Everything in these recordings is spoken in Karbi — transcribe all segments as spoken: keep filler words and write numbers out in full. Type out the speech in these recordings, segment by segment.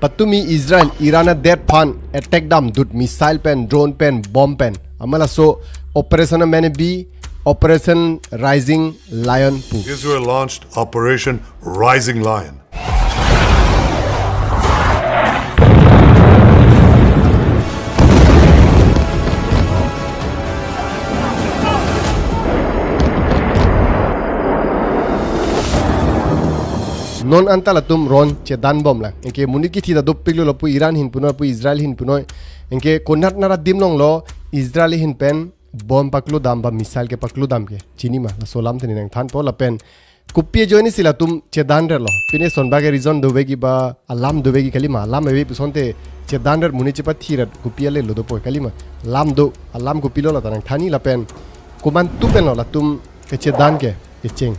Atumi Israel Iran adet aphan attack damdut missile pen, drone pen, bomb pen. Amat laso operation amen bi Operation Rising Lion pu. Israel launched Operation Rising Lion. Non anta latum ron chedan bomlang. Anke monit kithi ta dopiklo, lapu Iran ahin punoi, lapu Israel ahin punoi. Anke konat nara adim longlo Israel ahin pen bomb paklo dam ba missile kepaklo dam ke. Chini ma, laso alam teni nangthanpo lapen kopi ajoine si latum chedan rerlo. Pine son ba ke reason dovegi ba alam dovegi kalima. Alam ave pusonte chedan rer, monit chepathi rer, kopi ale lo dopo kalima. Alam do, alam kopilo la ta nangthanji lapen komantu pen lo latum kechedan ke, kecheng.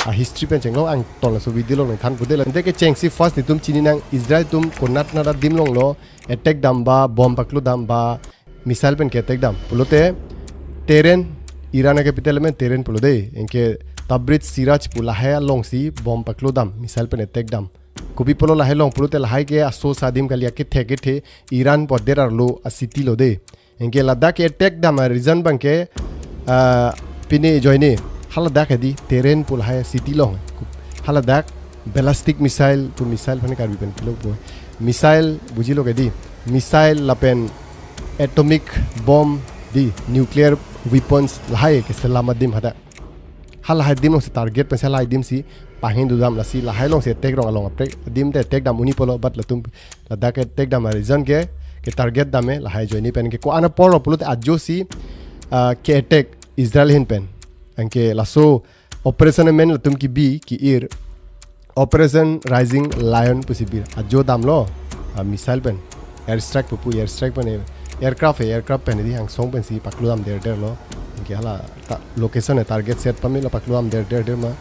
A history pen chenglo, angton laso video along nangthanpo de la. Ante kechengsi first netum chininang Israel atum konat nara adim longlo attack dam ba, bomb paklo dam ba, missile pen ke-attack dam pulote Tehran, Iran a-capital amen Tehran pulo de. Anke Tabris Siraj pu lahai alongsi bomb paklo dam, missile pen attack dam. Kopi pulo lahai along pulote lahai ke aso aso adim kali, akethe kethe Iran pu adet arlo a-city lo de. Anke ladak ke-attack dam a-reason abang ke, ah, pine ajoine haladak hedi Tehran pu lahai city along. Haladak ballistic missile pu missile aphan Karbi pen pilo pu. Missile bujilo ke di. Missile lapen atomic bomb di, nuclear weapons lahai keselam adim hadak. Halahai adim alongsi target pensi halahai adim si panghin dodam, lasi lahai alongsi attack rong along aprek adim te attack dam un-e pulo, but latum ladak ke-attack dam a-reason ke, ke-target dam e lahai ajoine pen ke ko-an apor lo pulote ajo si, ah, ke-attack Israel ahin pen. Anke laso operation amen latum kibi ki-ir Operation Rising Lion pusi bir. Ajo damlo, ah, missile pen. Air strike pu pu, air strike pen, aircraft, aircraft pen di angsong pensi paklo dam der der lo. Anke hala ta location e target set pame lo paklo dam der der der ma.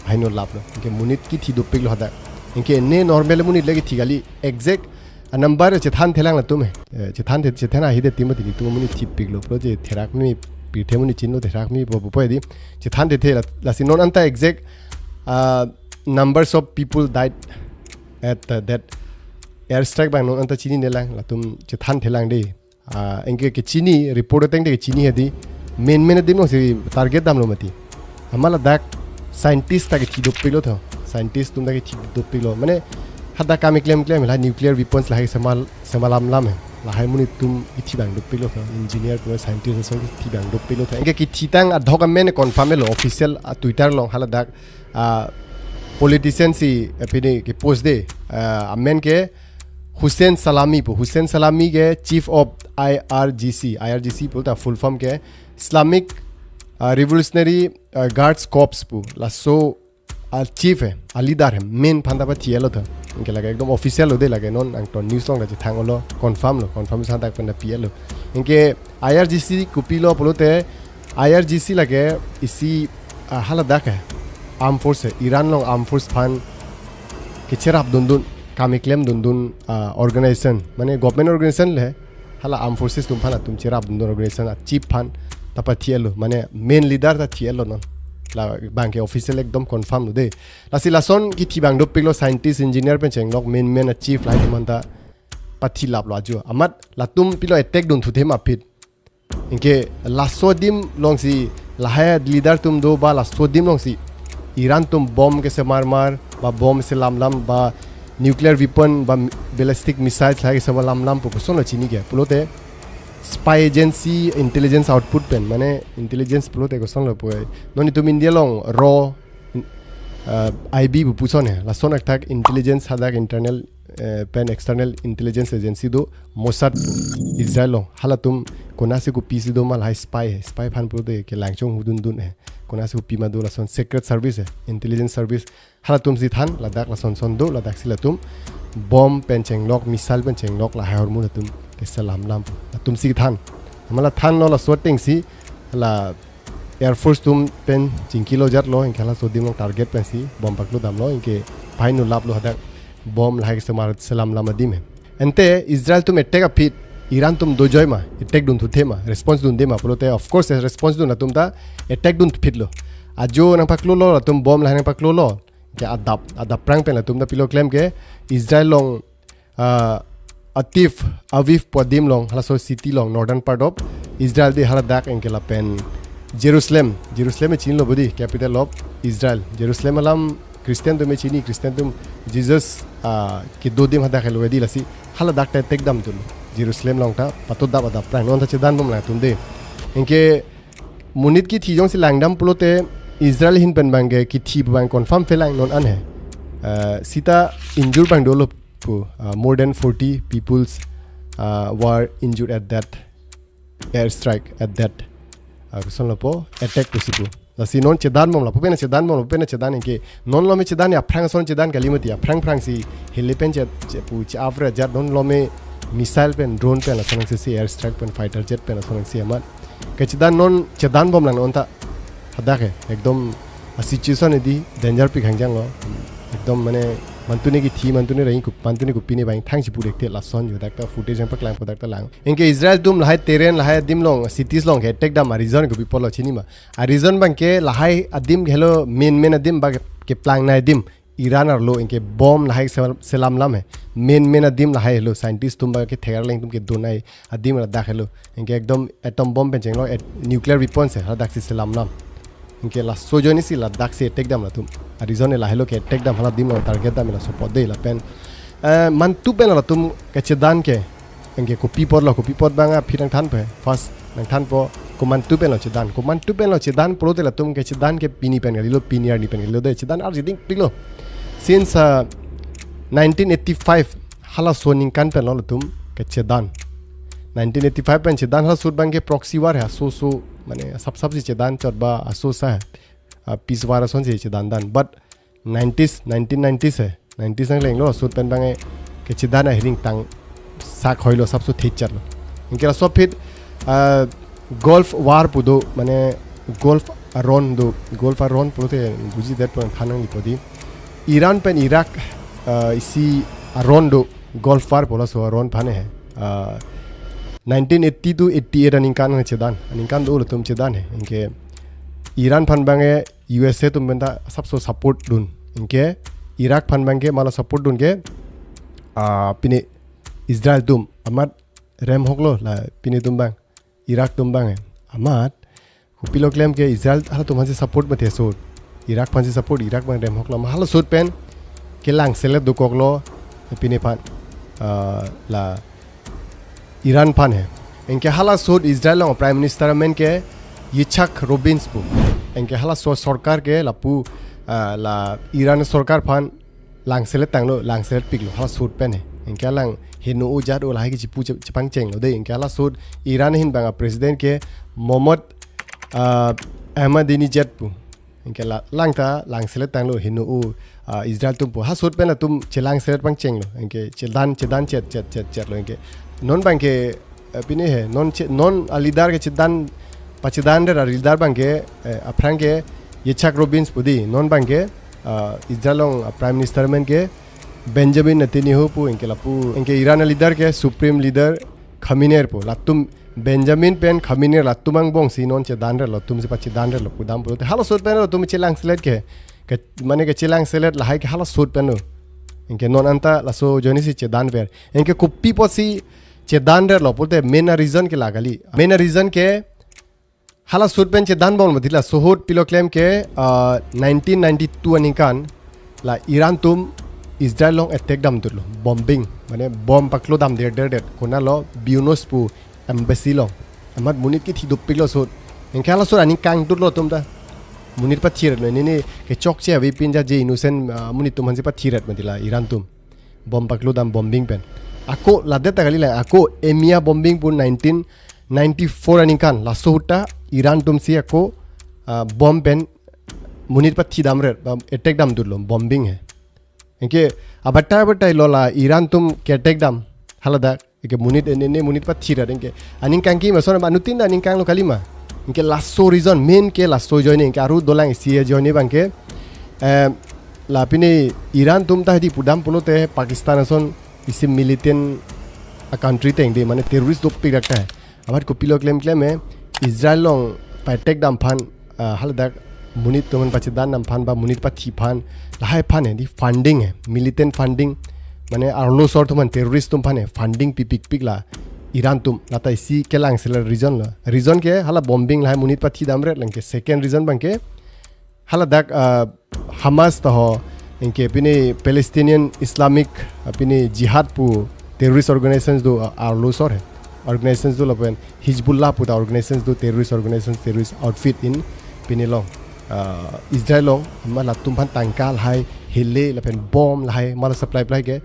Haino laplo. Anke monit kithi dopiklo hadak. Anke ne normal monit le kithi kali, exact a-number chethan thelang latum he. Eh, chethan the, chethan ahi de tim tini tum monit thipiklo pulo je therak mi, pirthe monit chinilo therak mi po po di. Chethan the the la, lasi non anta exact, ah, numbers of people died at, uh, that airstrike abang non anta chininelang, latum chethan thelang de. Ah, anke kechini, report ateng te kechini hedi, main main adim alongsi target damlo mati. Amat ladak scientist ta kithi dopiklo tho. Scientist atum ta kithi dopiklo. Mane hadak kam keklem klem la nuclear weapons lahai semal, semal lam lam he. Lahai monit atum kithi abang dopiklo tho. Engineer pu scientist atum kithi abang dopiklo tho. Anke kithi tang adhok amen confirm lo official a-Twitter along haladak, ah, politician si, eh, pine ke-post de, ah, amen ke Hussein Salami pu. Hussein Salami ke Chief of I R G C. I R G C pu ta full form ke Islamic, ah, Revolutionary, ah, Guards Corps pu. Laso a-chief he, a-leader he, main aphan ta pathi-etlo tho. Anke lake ekdom official lo de, lake non angton news along ta chethang-olo, confirm lo, confirm sa dak pen ta pi-etlo. Anke I R G C kopilo pulote, I R G C lake isi, ah, haladak he, armed force he, Iran along armed force aphan kecherap dundun, kam keklem dundun, ah, organization, mane government organization le, hala armed forces atum aphan atum cherap dundun organization a-chief aphan ta pathi-etlo, mane main leader ta thi-etlo non. Labang ke official ekdom confirm lo de. Lasi lason kithi abang dopiklo, scientist, engineer pen chenglok, main main a-chief lahai atum aphan ta pathilaplo ajo. Amat latum pilo attack dunthuthe ma aphi. Anke laso adim alongsi lahai leader atum do ba laso adim alongsi Iran atum bomb kesemar mar ba bomb selam lam ba nuclear weapon ba ballistic missiles lahai kesemar lam lam pu kosonlo chini ke pulote spy agency intelligence output pen, mane intelligence pulote kosonlo pu. Non itum India along RAW, uh, I B pu puson he. Lason athak intelligence hadak internal, eh, pen external intelligence agency do, Mossad pu, Israel along. Halatum konasi kopisi do ma lahai spy he. Spy aphan pulote kelangchong hudun dun he. Konasi kopi ma do lason secret service he, intelligence service. Halatum si than, ladak lason son do, ladak si latum bomb pen chenglok, missile pen chenglok, lahai ahormu latum keselam lam. Latum si than. Amat la thanlo laso ateng si, la Air Force atum pen chingkilo jatlo, anke halaso adim along target pensi bomb paklo damlo, anke painu laplo hadak bomb lahai kesemar selam lam adim he. Ante Israel atum attack aphi, Iran atum dojoi ma, attack dunthuthe ma, response dunde ma pulote, of course, response dun atum ta attack dunphitlo. Ajo nangpaklolo, atum bomb lahai nangpaklolo, ke adap, adap prang pen atum ta pilo klem ke Israel along uh, Atif Aviv pu adim along, halaso city along, northern part of Israel di haladak anke lapen Jerusalem. Jerusalem chinilo bodi, capital of Israel. Jerusalem alam Christian atum chini, Christian atum Jesus, uh, kedo adim hadak helo di, lasi haladak ta attack damdun. Jerusalem along ta patodap adap aphrang non ta chedan bomlang atum de. Anke monit kithi jongsi langdam pulote Israel ahin pen abangke kithi abang confirm pelang non an he. Uh, seta injure abang dolo pu, uh, more than forty peoples, uh, were injured at that airstrike, at that, uh, kosonlo pu, attack pusi pu. Lasi non chedan bomlang, pu pen chedan bomlang, pu pen chedan anke. Non lome chedan ya, aphrang ason chedan kali mati, aphrang aphrangsi heli pen che, che pu che avre jat non lome missile pen, drone pen, lason si airstrike pen, fighter jet pen, lason si amat. Kechedan non chedan bomlang non ta. Hadak he, ekdom a situation di danger pik hangjanglo. Ekdom mane mantune kithi, mantune reng kup, mantune kupine abang thang chipu dekte lason jo dak ta footage yang paklang pu dak ta lang. Anke Israel atum lahai terrain, lahai adim along, cities along ke attack dam a reason kopi apotlo chinima. A reason abangke lahai adim helo main main adim abang keplangnei adim. Iran arlo anke bomb lahai sel-, selam lam he. Main main adim lahai helo, scientist atum abangke thegar leng atum kedonei adim ladak helo. Anke ekdom atom bomb pen chenglo, at-, nuclear weapons he, haladak si selam lam. Anke laso ajoine si ladak si attack dam latum. A reason lahelo ke attack dam hala adim along target dam laso apot de lapen. Eh, mantu pen latum kechedan ke. Anke kopi apotlo, kopi apot abang aphi nangthanpo he. First nangthanpo, ko mantu penlo chedan. Ko mantu penlo chedan pulote latum kechedan ke pini pen kalilo, pini arni pen kalilo de, chedan arji dingpiklo. Since, uh, nineteen eighty-five halaso aningkan penlo latum kechedan. Nineteen eighty-five pen chedan, halaso ahut abangke proxy war he, aso aso, mane sap sap si chedan chot ba aso sa he. Uh, peace war ason si chedan dan. But nineties, nineteen nineties he. Nineties nanglenglo, ahut pen abang kechedan ahiring tang sak hoilo, sap aso thechatlo. Anke laso aphi, ah, Gulf War pu do, mane Gulf aron do, Gulf aron pulote buji det pu nangthan nangji podi. Iran pen Iraq, ah, isi aron do, Gulf War pu laso aron aphan he. Ah, nineteen eighty to eighty-eight aningkan chedan, aningkan do latum chedan he. Anke Iran aphan abangke U S A atum pen ta sap aso support dun. Anke Iraq aphan abangke mala support dun ke, ah, pine Israel atum amat rem hoklo la pine atum abang, Iraq atum abang he. Amat kopilo klem ke Israel halatum aphansi support mati ahut. Iraq aphansi support, Iraq abang rem hoklo. Amat halaso ahut pen kelang selet dokoklo pine aphan, ah, la Iran aphan he. Anke halaso ahut Israel along Prime Minister amen ke Yitzhak Rabin pu. Anke halaso sorkar ke lapu, ah, la Iran sorkar aphan lang selet tanglo, lang selet piklo, halaso ahut pen he. Anke lang heno-o jat-o lahai ke chipu che-, chepangchenglo de. Anke halaso ahut Iran ahin abang a President ke Mohammad, ah, Ahmadinejad pu. Anke la, lang ta lang selet tanglo heno-o, ah, Israel atum pu. Halaso ahut pen latum chelang selet pangchenglo. Anke chedan, chedan chet, chet, chet, chetlo. Anke non abangke, eh, pine he, non che, non a leader kechedan, pachedan re a leader abangke, eh, aphrang ke Yitzhak Rabin pu di. Non abangke, ah, Israel along a Prime Minister amen ke Benjamin Netanyahu pu, anke lapu, anke Iran a leader ke Supreme Leader Khamenei pu. Latum Benjamin pen Khamenei latum angbong si non chedan relo, latum si pachedan relo pudam pulote halaso ahut pen latum chelang selet ke, ke, mane kechelang selet lahai ke halaso ahut pen lo. Anke non anta laso ajoine si chedan ver. Anke kopi apotsi chedan relo pulote main a reason ke la kali. Main a reason ke halaso ahut pen chedan bomlo mati, laso ahut pilo klem ke, ah, nineteen ninety-two aningkan la Iran atum Israel along attack damdunlo, bombing, mane bomb paklo dam der der der, konatlo, Buenos pu embassy along. Amat monit kithi dopiklo laso ahut. Anke halaso ahut aning kangdutlo atum ta. Monit pathirlo, nini kechokche avepin ja je innocent, ah, monit atum aphansi pathiret mati la Iran atum. Bomb paklo dam bombing pen. Ako ladet ta kali la, ako EMEA bombing pu nineteen ninety-four aningkan, laso ahut ta Iran atum si ako, ah, bomb pen monit pathi damret, ah, attack damdunlo, bombing he. Anke abatai abatai lo la Iran atum ke attack dam haladak, anke monit ene ene monit pathiret, anke aning kangki ma, son anuttin ta aning kanglo kalima. Anke laso reason, main ke laso ajoine, anke aru dolang isi ajoine abangke, eh, la pine Iran atum ta hedi pudam pulote Pakistan ason isi militant a country ateng de, mane terrorist dopik dak ta. Amat kopilo klem klem he, Israel along pa-attack dam aphan, ah, haladak monit atum aphan pachedan dam aphan ba monit pathi aphan, lahai aphan he, di funding he, militant funding, mane arlo asor atum aphan, terrorist atum aphan funding pipikpik la Iran atum, lata isi kelang sila reason lo. Reason ke hala bombing lahai monit pathi damret lang ke. Second reason abang ke hala dak, ah, Hamas ta ho, anke pini Palestinian Islamic, ah, pini Jihad pu terrorist organizations do, ah, arlo asor he. Organizations do lapen Hezbollah pu ta organizations do, terrorist organizations, terrorist outfit in pini along, ah, Israel along, ma latum aphan tangka lahai, hele lapen bomb lahai ma la supply lahai ke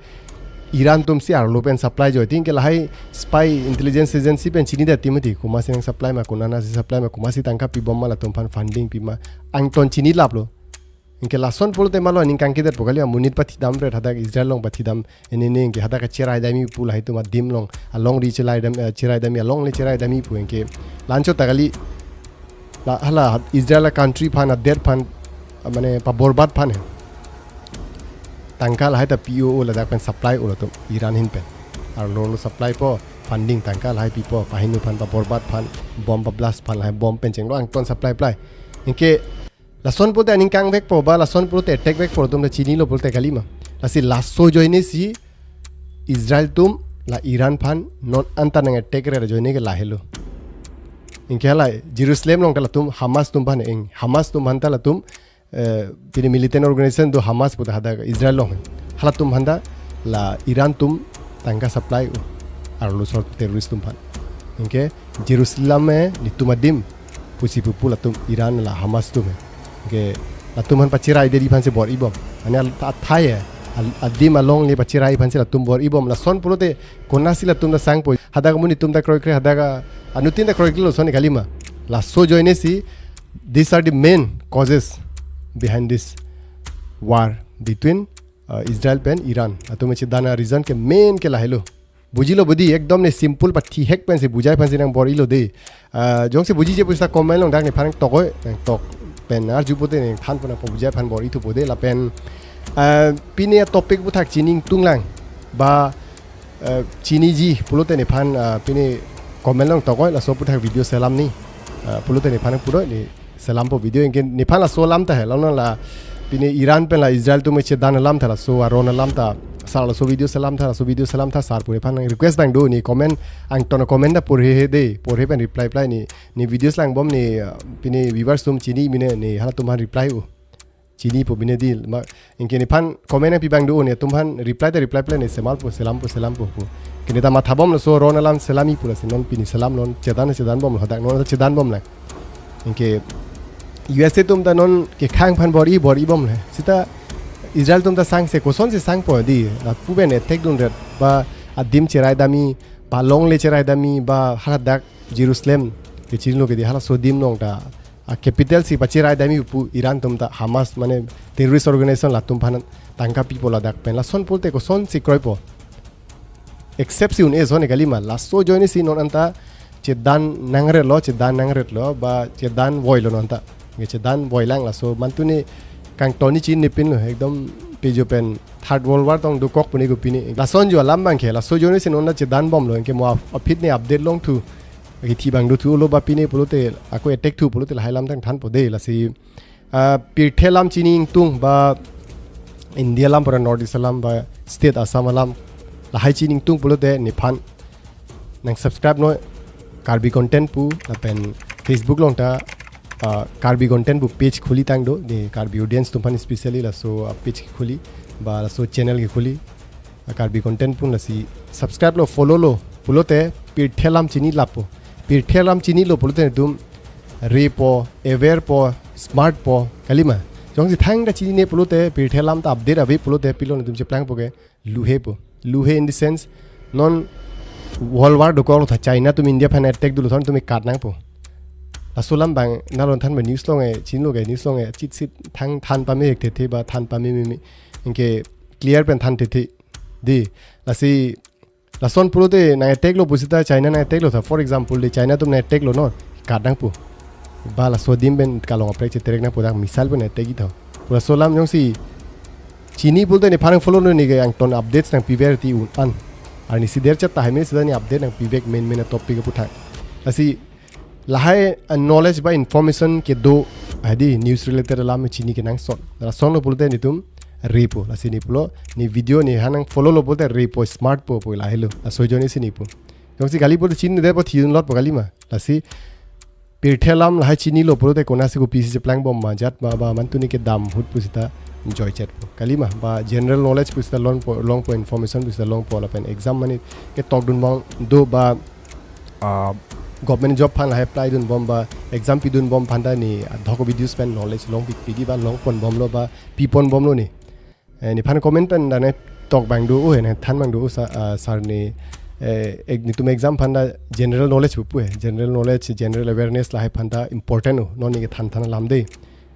Iran atum si arlo pen supply joi. Tin ke lahai spy intelligence agency pen chini det ti mati, komat si nang supply ma, konat nat si supply ma, komat si tangka pi bom ma, latum aphan funding pi ma, angton chini laplo. Anke lason pulote malo aning kangke detpo kali, monit pathi damret, hadak Israel along pathi dam, ini ini anke hadak cherai dami pu lahai atum adim along, alongri cherai dam, eh, cherai dami, alongle cherai dami pu anke la-anchot ta kali. La hala Israel a country aphan, adet aphan, ah, mane paborbat aphan he. Tangka lahai ta P O O ladak pen supply-o latum Iran ahin pen. Arlo arlo supply po, funding tangka lahai pipo, pahinu aphan, paborbat aphan, bomb pablast aphan, lahai bomb pen chenglo angton supply ply. Anke lason pulote aning kangvekpo ba lason pulote attack vekpo atum ta chinilo pulote kali ma. Lasi laso ajoine si Israel atum la Iran aphan non anta nang attack re ajoine ke lahelo. Anke hala Jerusalem along ta latum Hamas atum aphan eng, Hamas atum aphan ta latum, eh, pini militant organization do Hamas pu ta hadak Israel along. Halatum aphan ta la Iran atum tangka supply-o arlo asor terrorist atum aphan. Anke Jerusalem me netum adim pusi pupu latum Iran la Hamas atum he. Anke latum aphan pacherai deri aphan si bor-i bom. Ane al-, athai he. Al-, adim alongle pacherai aphan si latum bor-i bom. Lason pulote konat si latum ta sangpo. Hadak amonit atum ta kroikre, hadak a-, anuttin ta kroikre lo, lason kali ma. Laso ajoine si, these are the main causes behind this war between, uh, Israel pen Iran. Latum chedan a-reason ke main ke lahelo. Bujilo bodi, ekdom ne simple pathihek pen si bujai aphan si nang bor-ilo de. Ah, jongsi bujije pusi ta comment along dak nephan nangtok oi, nangtok pen arju pote nangthanpo, nangpabujai aphan bor-ithupo de lapen, ah, pini a-topic aputhak chini ingtung lang ba, ah, chiniji pulote nephan, ah, pini comment along tok oi, laso aputhak video selam ni, ah, pulote nephan nangpu do ne selampo video, anke nephan laso alam ta he, lalo la pini Iran pen la Israel atum chedan alam ta, laso aron alam ta, sar laso video selam ta, laso video selam ta sar pu nephan nang request abang do, ne comment, angton comment ta porhe he de, porhe pen reply ply ne, ne videos langbom ne, uh, pini viewers atum chini mine ne halatum aphan reply-o. Chinipo mine di ma, anke nephan comment nangpi abang do, netum aphan reply ta reply ply ne selampo, selampo, selampo pu. Anke ne ta mathabom laso aron alam selami pu, lasi non pini selam, non chedan chedanbomlo, hadak non chedanbomlang. Anke U S A atum ta non kekhang aphan bor-i, bor-i bomle. Seta Israel atum ta sangse, kosonsi sangpo di, lapu pen attack dunret ba adim cherai dami, palongle cherai dami ba hadak Jerusalem kechinilo ke di, halaso adim along ta a-capital si pacherai dami pu Iran atum ta, Hamas mane terrorist organization, latum aphan tangka pipo ladak pen. Lason pulote kosonsi kroipo. Except si un-e ason kali ma. Laso ajoine si non anta chedan nangretlo, chedan nangretlo ba chedan voilo non anta. Nge chedan voilang, laso mantu ne kangton ne chinine pinlo, ekdom pejo pen Third World War tong dokok pu ne ko pini. Lason jo alam abang ke, laso ajoine si non anta chedanbomlo, anke mo ap-, aphi ne update longthu. Kithi abang dothulo ba pini pulote, ako attack thu pulote lahai alam tangthanpo de, lasi, ah, pirthe alam chini ingtung ba India alam pura North East alam ba state Assam alam lahai chini ingtung pulote nephan nang subscribe noi Karbi Content pu lapen Facebook along ta, ah, Karbi Content pu page khuli tang do, ne Karbi audience atum aphan specially laso, ah, page khuli ba laso channel khuli. Karbi Content pu, lasi subscribe lo, follow lo pulote pirthe alam chini lapo. Pirthe alam chinilo pulote netum repo, aware po, smart po, kali ma. Jongsi thangta chinine pulote, pirthe alam ta update ave pulote, pilo netum cheplangpo ke, luhepo. Luhe in the sense, non World War dokoklo tha, China atum India aphan attack dunlo tha, netum ikat nangpo. Laso alam abang nalon than ba news along e, chinilo ke news along e, chit chit thang than pame thekthe ba than pamememe. Anke clear pen than thekthe. Di, lasi, lason pulote nang attack lo pusita China nang attack lo tha. For example, di China atum nang attack lo non, kat nangpo. Ba laso adim pen kalong kaprek cheterek nangpo, dak missile pen attack-i tha. Pu laso alam jongsi chini pulote nephan nang follow noi, ne ke angton updates nangpivek ti un-an. Arnisi derchet tahai mene seta ne update nangpivek main main topic aputhak. Lasi lahai, uh, knowledge ba information kedo, hadi news related alam chini kenangsot. Lasonlo pulote netum repo. Lasi ne pulo, ne video ne hanang follow lo pulote repo, smart po pu lahelo. Laso ajoine si ne pu. Jongsi kali pulote chinine po, thidun lot po kalima. Lasi pirthe alam lahai chinilo pulote konasi kopisi cheplang bom ma, jat ma ba mantu ne kedam ahut pusita joichet po kalima. Ba general knowledge pusita longpo, longpo, information pusita longpo, lapen exam mane ketokdun bom do ba, ah, government job aphan lahai apply dun bom ba exam pidun bom aphanta ne adhok videos pen knowledge longpi, pidi ba longpon bomlo ba pipon bomlo ne. Eh, nephan comment pen dane tok abang do, oh, ne than abang do, oh, sa, ah, sir ne, eh, ek, netum exam aphanta general knowledge pupu he, general knowledge, general awareness lahai aphanta important, oh, non ne kethan than alam de.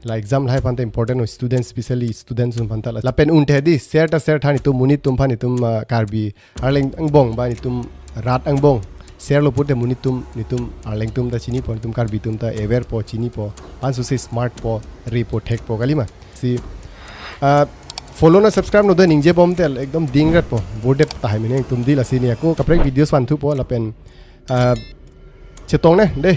La exam lahai aphanta important, oh, students, specially students aphanta. Lapen un the di, share ta share tha netum, monit atum aphan, netum, ah, Karbi Arleng angbong ba netum rat angbong share lo pulote monit atum, netum Arleng atum ta chinipo, netum Karbi atum ta aware po, chinipo, ansose smart po, repo, thekpo kalima. Si, ah, follow na subscribe no do ningje bom tel, ekdom dingrat po, bodet tahai mene tum di. Lasi ne ako kaprek videos vanthupo lapen, ah, chetong ne de.